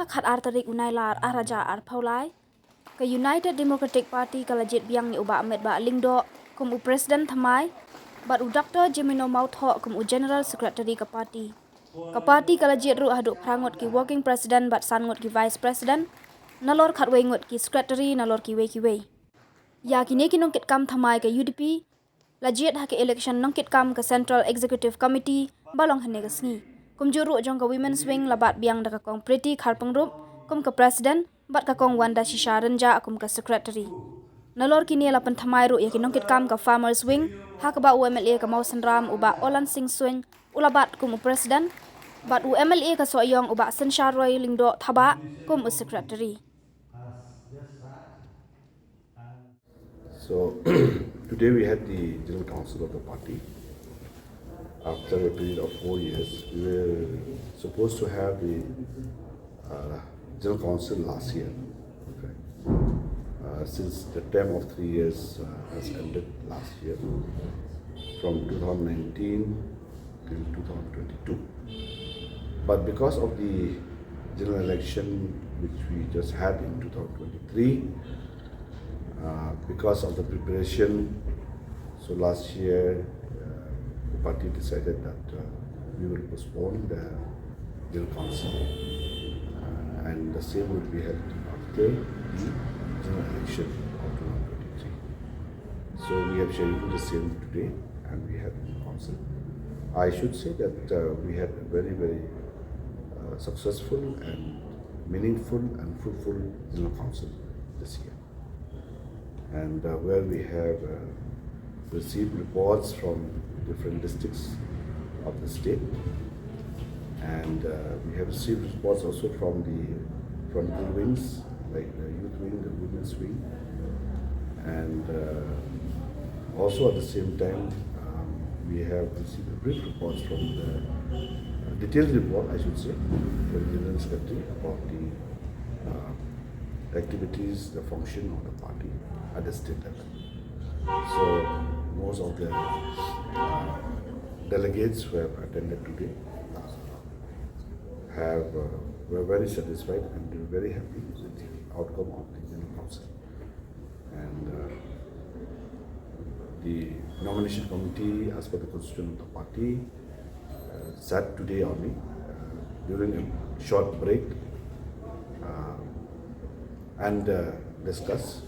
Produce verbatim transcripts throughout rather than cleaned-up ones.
khat ar tarik u Nailar ar hajar arphew lai, ka United Democratic Party ka la jied biang ïa u Bah Metbah Lyngdoh kum u President thymmai, bad u Doktor Jemino Mawthoh kum u General Secretary ka party. Ka party ka la jied ruh haduh phra ngut ki Working President bad san ngut ki Vice President, nalor khatwei ngut ki Secretary nalor kiwei kiwei. Ïa kine ki nongkitkam thymmai ka U D P la jied ha ka election nongkitkam ka Central Executive Committee ba long hynne ka sngi. Kumjuh ruh jong ka Women's Wing la bat biang da ka Kong Pretty Kharpyngrope kum ka President bad ka Kong Wanda Shisha Rynjah kum ka Secretary. Nalor kine la pynthymmai ruh ïa ki nongkitkam ka Farmers Wing, ha kaba u M L A ka Mawsynram u Bah Olan Singh Suin u la bat kum u President, bad u M L A ka Sohiong u Bah Synshar Roy Lyngdoh Thabah kum u Secretary. So today we had the General Council of the party. After a period of four years, we were supposed to have the uh, General Council last year. Okay. Uh, since the term of three years uh, has ended last year, from two thousand nineteen till two thousand twenty-two. But because of the general election which we just had in two thousand twenty-three, uh, because of the preparation, so last year uh, the party decided that uh, we will postpone the General Council, uh, and the same will be held after the general election of two thousand twenty-three. So we have scheduled the same today, and we have the council. I should say that uh, we had a very, very uh, successful and meaningful and fruitful General Council this year. And uh, where we have uh, received reports from different districts of the state, and uh, we have received reports also from the from the wings, like the youth wing, the women's wing, and uh, also at the same time, um, we have received a brief reports from the uh, detailed report, I should say, from the General Secretary about the uh, activities, the function of the party at the state level. So most of the uh, delegates who have attended today uh, have uh, were very satisfied and very happy with the outcome of the General Council. And uh, the nomination committee, as per the constitution of the party, uh, sat today only uh, during a short break uh, and uh, discuss,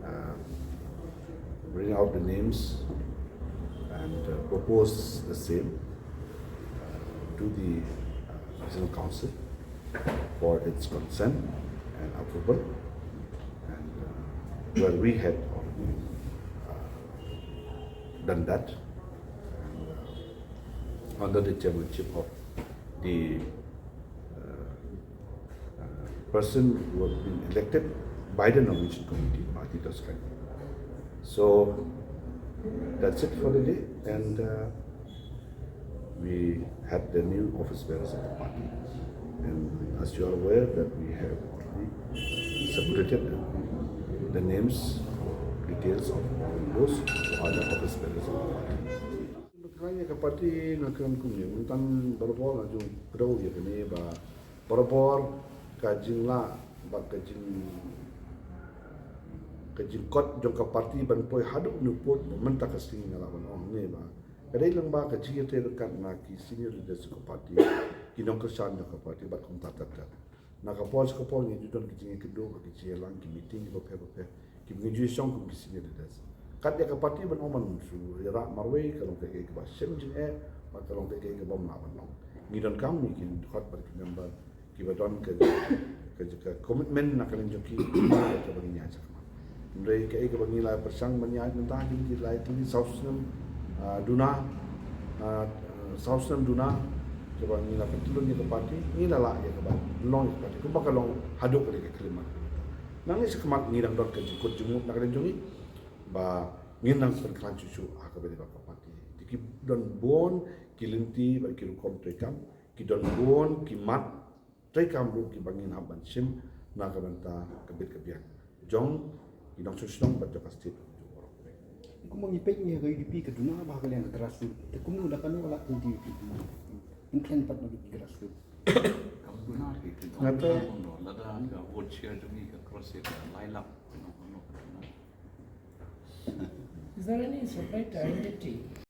uh, bring out the names and uh, propose the same uh, to the uh, National Council for its consent and approval, and uh, where we had already uh, done that. And, uh, under the chairmanship of the uh, uh, person who have been elected by the nomination committee, Bharati Toskan. So that's it for the day, and uh, we had the new office bearers of the party. And as you are aware that we have already circulated the names, details of all those who are the office bearers of the party. Ka party nga kren kumne, mynta barabor nga ju kdew ïa kane ba barabor ka jinglah bad ka jing ka jingkot jong ka party ban poi haduh nuput mynta ka sngi nga lah ban ong ne ba ka dei lang ba ka jingïathuh ryngkat na ki senior leaders ka party, ki nongkyrshan jong ka party bad kumta ter ter. Na ka por sha ka por ngi ju don ki jingïakynduh bad ki jingïalang, ki meeting kiba pher bapher kiba ngi ju ïashong kum ki senior leaders. Kat ïa ka party ban ong ban shu ïarap marwei ka long kaei kaei kaba shem jingeh bad ka long kaei kaei kaba ym lah ban long. Ngi donkam ngi ki dkhot bad ki member kiba don ka ka ka commitment na ka liang jong ki kaba ngi ïaid shakhmat. Hynrei kaei kaba ngi la pyrshang ban ïaid mynta ha kine ki lai tylli saw snem duna, saw snem duna kaba ngi la pyntyllun ïa ka party, ngi la lah ïa kaba long ïa ka party kumba ka long haduh ka dei ka khyllipmat. Nangne shakhmat ngi dang don ka jingkut jingmut na ka liang jong ngi ba ngin nang pynkhlaiñ shuh shuh ha kaba dei ba ka party. Te ki don bun ki lynti bad ki rukom treikam, ki don bun ki mat treikam ruh kiba ngin hap ban shim na ka bynta ka bit ka biang jong ki nongshong shnong bad jong ka state. Kumba ngi peit ngi ha ka U D P ka duna bha ha ka liang ka grassroots. Te kumno da kano la ka U D P? Ngin kren pat na ka grassroots. Nga te. Lada ka vote share jong ngi ka cross ïa ka lai lak. Is there any separate identity?